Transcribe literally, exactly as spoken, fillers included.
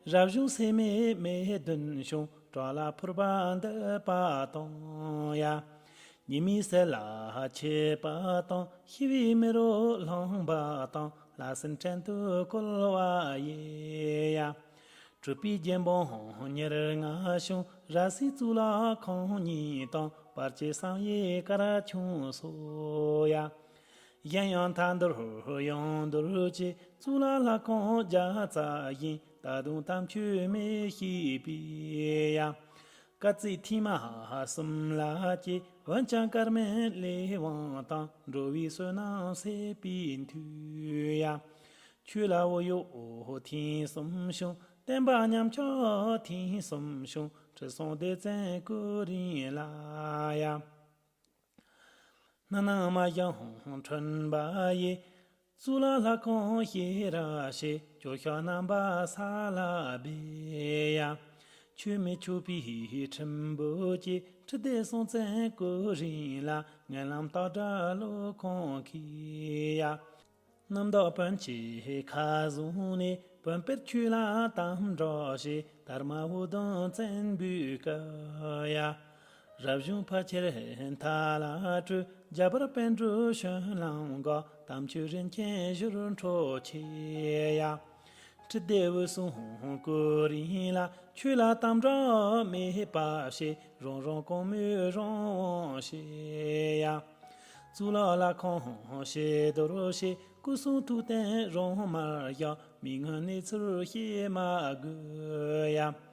རབ་བྱུང་སེམས་མེད་མེ་བདུན་བྱུང་། བྲག་ལ་ཕུར་པ་འདུས་པ་དང་ཡ། ཉི་མའི་ཟེར་ལ་མཆེད་པ་དང་། ཤི་བའི་མེ་རོ་ལྷུང་བ་དང་། ལྷ་སྲིན་བྲན་དུ་བཀོལ་བ་ཡི་ཡ། གྲུབ་པའི་རྒྱལ་འབངས་ཉེར་ལྔ་བྱུང་། ར་བཟའི་གཙུག་ལག་ཁང་གཉིས་དང་། བར་གྱི་བསམ་ཡས་དཀར་ཁྱུང་སོགས་ཡ། གཞན་ཡང་མཐའ་འདུལ་ཡང་འདུལ་གྱི། གཙུག་ལག་ལྷ་ཁང་བརྒྱ་རྩ་བཞི། ད་དུང་དམ་ཆོས་མི་ཤེས་པའི་ཡ། དཀར་རྩི་ཐིག་མ་གསུམ་ལ་སྐྱེས། འོན་ཀྱང་དཀར་མིན་ལས་དབང་དང་། འགྲོ་བའི་བསོད་ནམས་ཟད་པའི་མཐུས་ཡ། ཆོས་ལ་འོད་གཡོ་ཐེངས་གསུམ་བྱུང་། བསྟན་པ་ཉམས་ཆག་ཐེངས་གསུམ་བྱུང་། ཁྲི་སྲོང་ལྡེ་བཙན་སྐུ་རིང་ལ་ཡ། སྣ་ནང་མ་ཞིང་ཁྲོན་པ་ཡི། གཙུག་ལག་ལྷ་ཁང་ཞེས་ར་བྱས། ཇོ་ཤཱཀ་རྣམ་པ་ས་ལ་སྦས་ཡ། ཆོས་མེད་ཆོས་པའི་ཁྲིམས་པོ་སྐྱེས། ཁྲི་ལྡེ་སྲོང་བཙན་སྐུ་རིང་ལ། ངན་ལམ་སྟག་སྒྲ་ཀླུ་ཁོང་གིས་ཡ། རྣམ་དག་བོན་གྱི་ཁ་བཟུང་ནས། བོན་སྤེལ་ཆོས་ལ་དམ་བསྒྲགས་བྱས། དར་མ་འུ་དུམ་བཙན་པོའི་སྐབས་ཡ། རབ་བྱུང་ཕལ་ཆེར་མཐའ་ལ་སྤྲོས། རྒྱ་བར་པཎ་གྲུབ་བྱོན་ལམ་འགག། དམ་ཆོས་རིན་ཆེན་བཞུར་འཕྲོ་ཆེ་ཡ། ཁྲི་ལྡེ་འུ་སྲུང་སྐུ་རིང་ལ། ཆོས་ལ་དམ་བསྒྲགས་མེད་པ་བྱས། རང་རང་གོང་མའི་རང་དབང་བྱས་ཡ། གཙུག་ལག་ལྷ་ཁང་ཕྱི་དོར་བྱས། སྐུ་གསུང་ཐུགས་རྟེན་རང་མར་བཞག། མི་མངོན་གནས་ཚུལ་བཤད་མ་དགོས་ཡ།